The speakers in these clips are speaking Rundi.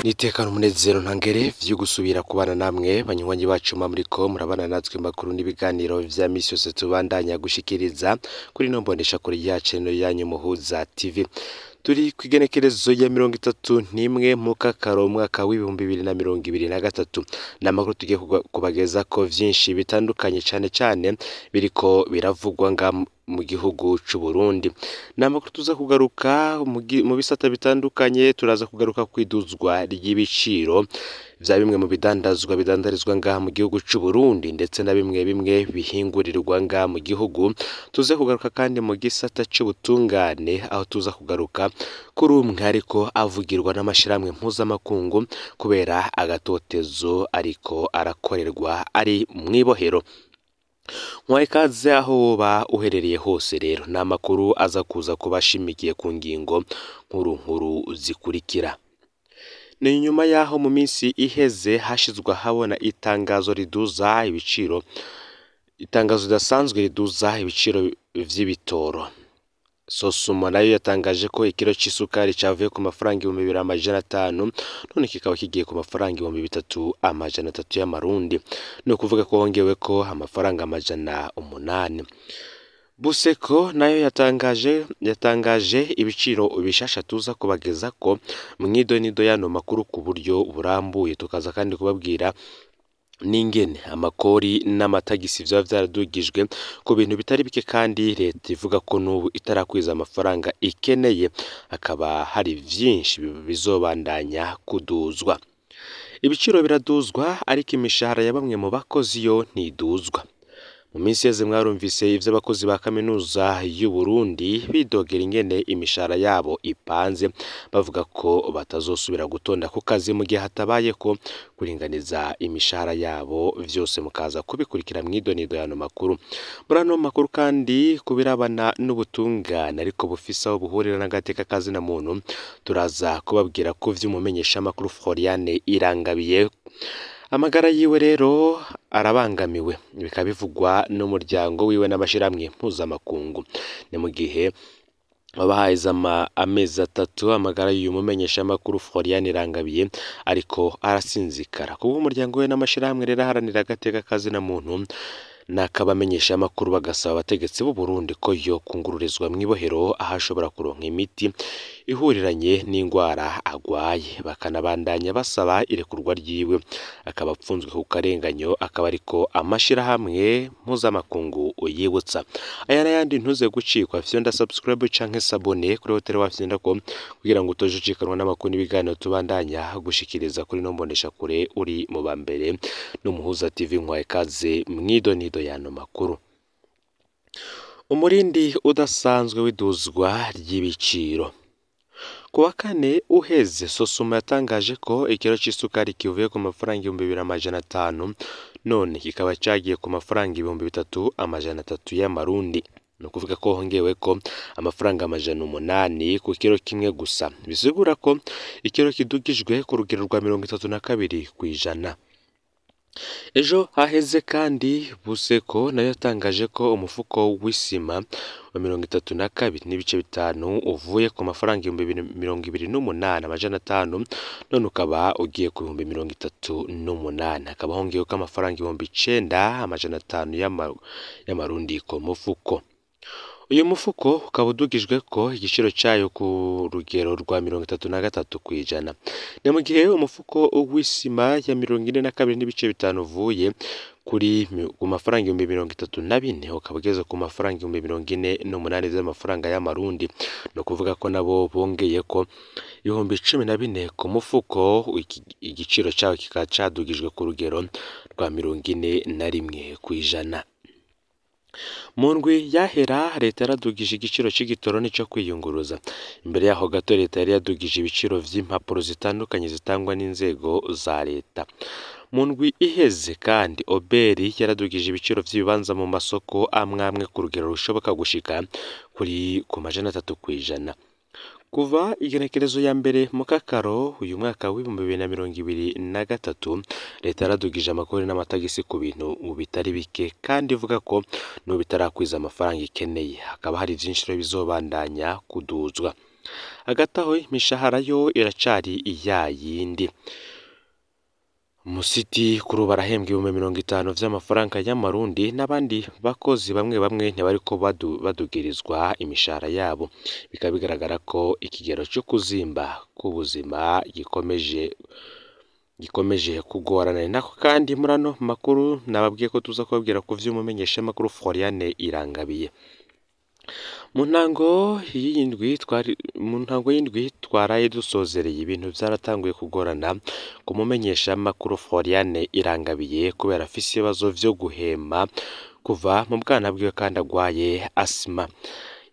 Nitekana umunezero ntangere vyo gusubira kubana namwe banywanyi bacu muriko murabana natwe makuru n'ibiganiro vya misi yose tubandanya gushikiriza kuri no mbonesha kuri yacu no yanyu Muhuza TV. Turi kw'igenekerezo ya 31 Mukakaro umwaka w'2023 n'amakuru tugiye kubageza ko vyinshi bitandukanye cane cane biriko biravugwa nga mu gihugu c'u Burundi. N'amakuru tuza kugaruka mu bisata bitandukanye, turaza kugaruka kwiduzwa ry'ibiciro vya bimwe mu bidandazwa bidandarizwa ngaha mu gihugu c'u Burundi ndetse na bimwe bimwe bihingurirwa ngaha mu gihugu. Tuze kugaruka kandi mu gisata c'ubutungane aho tuza kugaruka kuri umwe ariko avugirwa n'amashirahamwe mpuzamakungu kubera agatotezo ariko arakorerwa ari mw'ibohero. Nkwaye ikaze aho woba uherereye hose rero ni amakuru aza kuza kubashimikiye ku ngingo nkuru nkuru zikurikira. Ni nyuma yaho mu minsi iheze hashizwe ahabona itangazo riduza ibiciro, itangazo ridasanzwe riduza ibiciro vy'ibitoro. Sosumo nayo yatangaje ko ikiro c'isukari cavuye ku mafaranga 2500 none kikaba kigiye ku mafaranga 3300 y'amarundi, ni ukuvuga ko hongeweko amafaranga 800. Buseko nayo yatangaje ibiciro bishasha tuza kubageza ko mwidonido y'ano makuru ku buryo burambuye, tukaza kandi kubabwira n'ingene amakori n'amatagisi vyaba vyaradugijwe ku bintu bitari bike kandi leta ivuga ko n'ubu itarakwiza amafaranga ikeneye, hakaba hari vyinshi bizobandanya kuduzwa. Ibiciro biraduzwa ariko imishahara ya bamwe mu bakozi yo ntiduzwa. Mu minsi yeze mwarumvise ivy'abakozi ba kaminuza y'u Burundi bidogera ingene imishahara yabo ipanze, bavuga ko batazosubira gutonda ku kazi mu gihe hatabaye ko kuringaniza imishahara yabo, vyose mukaza kubikurikira mwidonido y'ano makuru. Muri ano makuru kandi kubirabana n'ubutungane ariko bufise aho buhurira n'agateka kazina muntu, turaza kubabwira ko vy'umumenyeshamakuru Floriane Irangabiye amagara yiwe rero arabangamiwe, bikaba bivugwa n'umuryango wiwe n'amashirahamwe mpuzamakungu. Ni mu gihe babahaye amezi atatu amagara y'uyu mumenyeshamakuru Floriane Irangabiye ariko arasinzikara. Kubwo umuryango we n'amashirahamwe rero aharanira agateka kazina muntu n'akabamenyeshamakuru bagasaba abategetsi b'u Burundi ko yo kungururizwa mw'ibohero aho ashobora kuronka imiti ihuriranye n'ingwara agwaye, bakanabandanya basaba irekurwa ryiwe akaba apfunzwe ku karenganyo, akaba ariko amashirahamwe mpuzamakungu yibutsa. Aya n'ayandi ntuze gucikwa, fyonda subscribe canke sabone kuri hotel wafyonda ko kugira ngo utoje ucikanwa n'amakuru n'ibiganiro tubandanya gushikiriza kuri no mbonesha kure uri mu bambere n'Umuhuza TV. Nkwaye ikaze mwidonido y'ano makuru. Umurindi udasanzwe w'iduzwa ry'ibiciro. Ku wa kane uheze Sosuma yatangaje ko ikiro c'isukari kivuye ku mafaranga 2500 none kikaba cagiye ku mafaranga 3300 y'amarundi, ni ukuvuga ko hongeweko amafaranga 800 ku kiro kimwe gusa, bisigura ko ikiro kidugijwe ku rugero rwa 32%. Ejo haheze kandi Buseko nayo yatangaje ko umufuko w'isima wa 32.5 uvuye ku mafaranga 28,500 none ukaba ugiye ku 38,000, hakaba hongeweko amafaranga 9,500 y'amarundi ku mufuko. Uyu mufuko ukaba udugijwe ko igiciro cayo ku rugero rwa 33%. Ni mu gihe umufuko w'isima ya 42.5 uvuye kuri ku mafaranga 34,000 ukaba ugeze ku mafaranga 48,000 z'amafaranga y'amarundi, ni ukuvuga ko nabo bongeye ko 14,000 ku mufuko, igiciro cawo kikaba cadugijwe ku rugero rwa 41%. Mu ndwi yahera leta yaradugije igiciro c'igitoro n'ico kwiyunguruza. Imbere yaho gato leta yari yadugije ibiciro vy'impapuro zitandukanye zitangwa n'inzego za leta. Mu ndwi iheze kandi Oberi yaradugije ibiciro vy'ibibanza mu masoko amwe amwe ku rugero rushoboka gushika kuri ku 300%. Kuva igenekerezo ya mbere mu Kakaro uyu mwaka w'2023 leta yaradugije amakori n'amatagisi ku bintu bitari bike kandi ivuga ko n'ubu itarakwiza amafaranga ikeneye, hakaba hari vyinshi rero bizobandanya kuduzwa. Hagati aho imishahara yo iracari iya yindi. Musiti kuri ubu arahembwa 50,000 vy'amafaranga y'amarundi, n'abandi bakozi bamwe bamwe ntibariko badugirizwa imishahara yabo. Bikaba bigaragara ko ikigero co kuzimba k'ubuzima gikomeje kugorana. Ni nako kandi muri ano makuru nababwiye ko tuza kubabwira ku vy'umumenyeshamakuru Floriane Irangabiye. Mu ntango y'indwi twaraye dusozereye, ibintu vyaratanguye kugorana ku mumenyeshamakuru Floriane Irangabiye kubera afise ibibazo vyo guhema kuva mu bwana bwiwe kandi agwaye asima.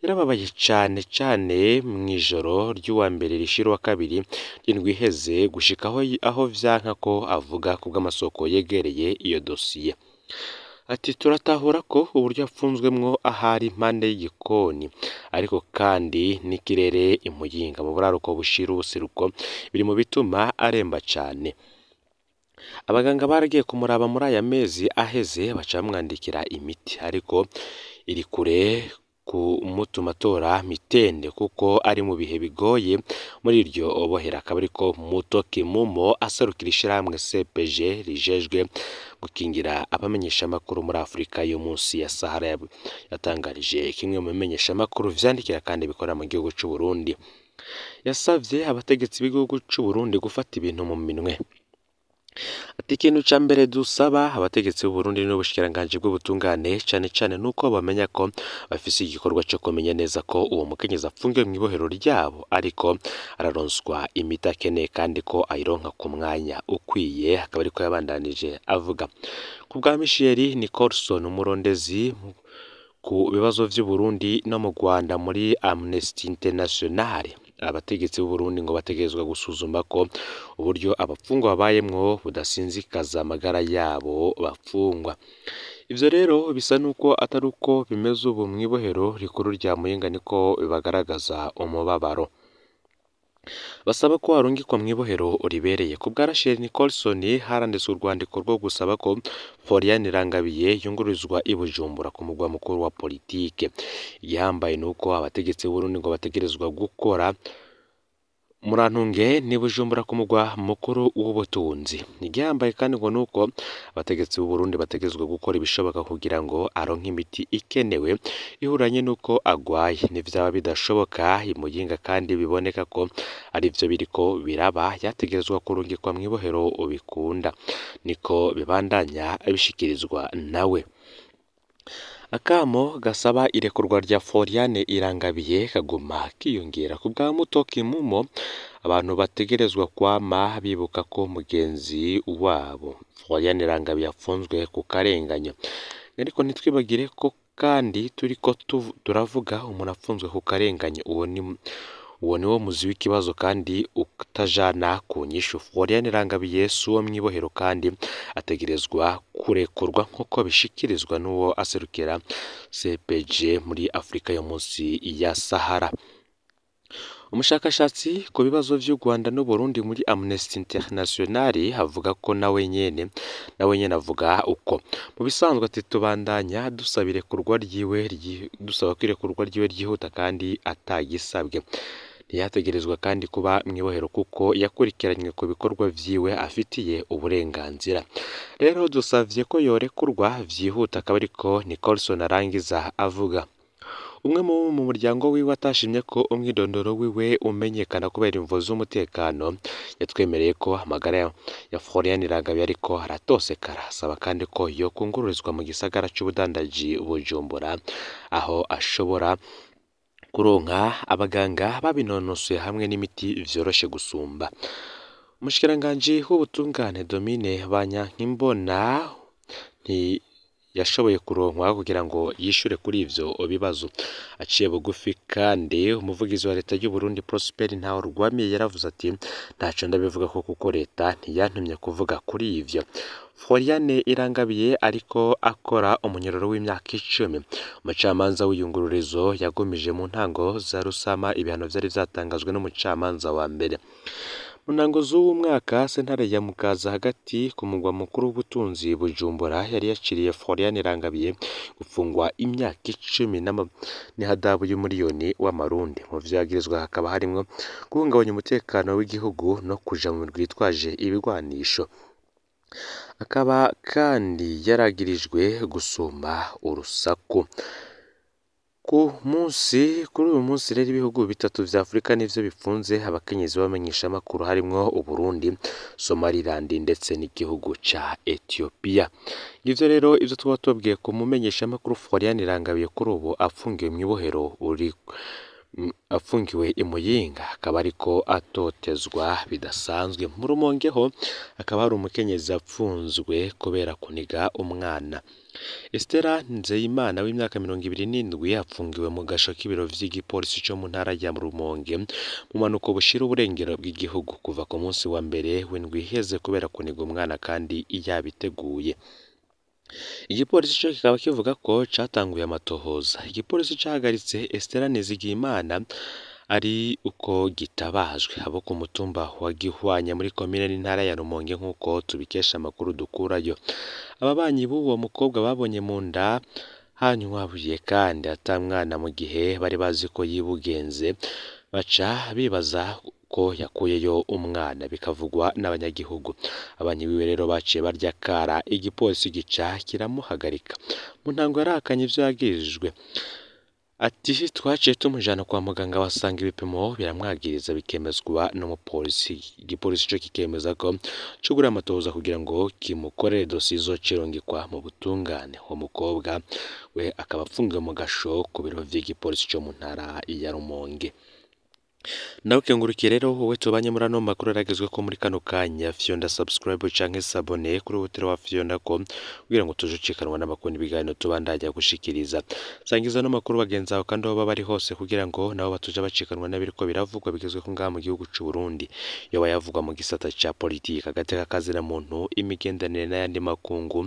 Yarababaye cane cane mw'ijoro ry'uwa mbere rishira uwa kabiri ry'indwi iheze, gushika aho vyanka ko avuga kubw'amasoko yegereye iyo dosiye. Ati turatahura ko uburyo apfunzwemwo ahari impande y'igikoni, ariko kandi n'ikirere imuyinga mu buraruko bushira ubuseruko biri mu bituma aremba cane. Abaganga baragiye kumuraba muri aya mezi aheze, baca bamwandikira imiti, ariko iri kure kumutuma atora mitende kuko ari mu bihe bigoye muri iryo bohera. Akaba ariko Muto Kimumo aserukira ishirahamwe CPG rijejwe gukingira abamenyeshamakuru muri Afrika yo munsi ya Sahara yatangarije kimwe mu bimenyeshamakuru vyandikira kandi bikorera mu gihugu c'u Burundi. Yasavye abategetsi b'igihugu c'u Burundi gufata ibintu mu minwe. Ati ikintu ca mbere dusaba abategetsi b'u Burundi n'ubushikiranganji bw'ubutungane cane cane nuko bamenya ko bafise igikorwa co kumenya neza ko uwo mukenyezi apfungiwe mw'ibohero ryabo, ariko araronswa imiti akeneye kandi ko ayironka ku mwanya ukwiye. Akaba ariko yabandanije avuga. Ku bwa Michel Nicholson, umurondezi ku bibazo vy'u Burundi no mu Rwanda muri Amnesty International, abategetsi b'u Burundi ngo bategerezwa gusuzuma ko uburyo abapfungwa babayemwo budasinzikaza amagara yabo bapfungwa. Ivyo rero bisa nuko atari uko bimeze ubu mw'ibohero rikuru rya Muyinga, niko bibagaragaza umubabaro. Basaba ko arungikwa mw'ibohero ribereye. Ku bwa Rachel Nicholson, haranditswe urwandiko rwo gusaba ko Floriane Irangabiye yungururizwa i Bujumbura ku mugwa mukuru wa politike. Igihambaye nuko abategetsi b'u Burundi ngo bategerezwa gukora murantunge ni Bujumbura ku mugwa mukuru w'ubutunzi. Igihambaye kandi ngo nuko abategetsi b'u Burundi bategerezwa gukora ibishoboka kugira ngo aronke imiti ikenewe ihuranye nuko agwaye. Nivyaba bidashoboka imuyinga kandi biboneka ko arivyo biriko biraba, yategerezwa kurungikwa mw'ibohero bikunda. Niko bibandanya bishikirizwa nawe. Akamo gasaba irekurwa rya Floriane Irangabiye kaguma kiyongera. Ku bwa Muto Kimumo, abantu bategerezwa kwama bibuka ko mugenzi wabo Floriane Irangabiye apfunzwe ku karenganyo. Ariko ntitwibagire ko kandi turiko turavuga umuntu apfunzwe ku karenganyo, uwo niwo muzi w'ikibazo kandi utajana ku nyishu. Floriane Irangabiye si uwo mw'ibohero kandi ategerezwa kurekurwa nk'uko bishikirizwa n'uwo aserukira CPG muri Afrika yo munsi ya Sahara. Umushakashatsi ku bibazo vy'u Rwanda n'u Burundi muri Amnesty International avuga ko nawe nyene avuga uko mu bisanzwe. Ati tubandanya dusaba irekurwa ryiwe dusaba ko irekurwa ryiwe ryihuta kandi atagisabwe. Ntiyategerezwa kandi kuba mw'ibohero kuko yakurikiranywe ku bikorwa vyiwe afitiye uburenganzira. Rero dusavye ko yorekurwa vyihuta, akaba ariko Nicholson arangiza avuga. Umwe mu muryango wiwe atashimye ko umwidondoro wiwe umenyekana kubera imvo z'umutekano, yatwemereye ko amagara ya Floriane Irangabiye ariko aratosekara. Asaba kandi ko yokungururizwa mu gisagara c'ubudandaji Bujumbura, aho ashobora kuronka abaganga babinonosoye hamwe n'imiti vyoroshe gusumba. Umushikiranganji w'ubutungane Domine Banyankimbona ntiyashoboye kuronkwa kugira ngo yishure kuri ivyo bibazo. Aciye bugufi kandi umuvugizi wa leta y'u Burundi Prosper Ntawurwamiye yaravuze ati ntaco ndabivuga ko kuko leta ntiyantumye kuvuga kuri ivyo. Floriane Irangabiye ariko akora umunyororo w'imyaka 10. Umucamanza w'iyungururizo yagumije mu ntango za Rusama ibihano vyari vyatangajwe n'umucamanza wa mbere. Mu ntango z'uwu mwaka, sentare ya Mukaza hagati ku mugwa mukuru w'ubutunzi Bujumbura yari yaciriye Florian Irangabiye gufungwa imyaka 10 n'ihadabu y'umuriyoni w'amarundi. Mu vyo yagirizwa hakaba harimwo guhungabanya umutekano w'igihugu no kuja mu mirwi yitwaje ibigwanisho. Akaba kandi yaragirijwe gusuma urusaku. Kuri uyu munsi rero ibihugu bitatu vya Afurika nivyo bifunze abakenyezi b'abamenyeshamakuru harimwo Uburundi, Somaliland ndetse n'igihugu ca Ethiopia. Ngivyo rero ivyo tuba tubabwiye ku mumenyeshamakuru Florian Irangabiye kuri ubu afungiwe mw'ibohero uri afungiwe i Muyinga, akaba ariko atotezwa bidasanzwe. Mu Rumonge ho hakaba hari umukenyezi apfunzwe kubera kuniga umwana. Estera Nzeyimana w'imyaka 27 afungiwe mu gasho k'ibiro vy'igipolisi co mu ntara ya Rumonge mu mpanuko bushira uburengero bw'igihugu kuva ku munsi wa mbere w'indwi iheze kubera kuniga umwana kandi yabiteguye. Igipolisi co kikaba kivuga ko catanguye amatohoza. Igipolisi cahagaritse Estera Nizigiyimana ari uko gitabajwe abo ku mutumba wa Gihwanya muri komine n'intara ya Rumonge nk'uko tubikesha amakuru dukurayo. Ababanyi b'uwo mukobwa babonye mu nda hanywabuye kandi ata mwana mu gihe bari bazi ko yibugenze, baca bibaza ko yakuyeyo umwana bikavugwa n'abanyagihugu. Abanyi biwe rero baciye barya kara, igipolisi gica kiramuhagarika. Mu ntango yarahakanye ivyo yagirijwe. Ati twaciye tumujana kwa muganga basanga ibipimo biramwagiriza bikemezwa n'umupolisi. Igipolisi co kikemeza ko cugura amatohoza kugira ngo kimukorere dosiye izocirungikwa mu butungane. Uwo mukobwa we akaba afungiwe mu gasho ku biro vy'igipolisi co mu ntara ya Rumonge. Ndagukengurukiye rero wowe tubanye muri ano makuru yaragezwe ko muri kano kanya. Fyonda subscribe canke s'abonner kuri hoteli wa Fyonda ko kugira ngo tuje ucikanwa n'amakuru n'ibiganiro tubandanya gushikiriza. Sangiza ano makuru bagenzi bawe kandi aho baba bari hose kugira ngo nabo batuje bacikanwa n'abiriko biravugwa bigezweho ngaha mu gihugu c'u Burundi. Yoba yavugwa mu gisata ca politike, agateka kazina muntu, imigenderanire n'ayandi makungu,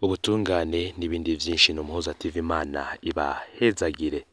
ubutungane n'ibindi vyinshi. N'Umuhuza TV, Imana ibahezagire.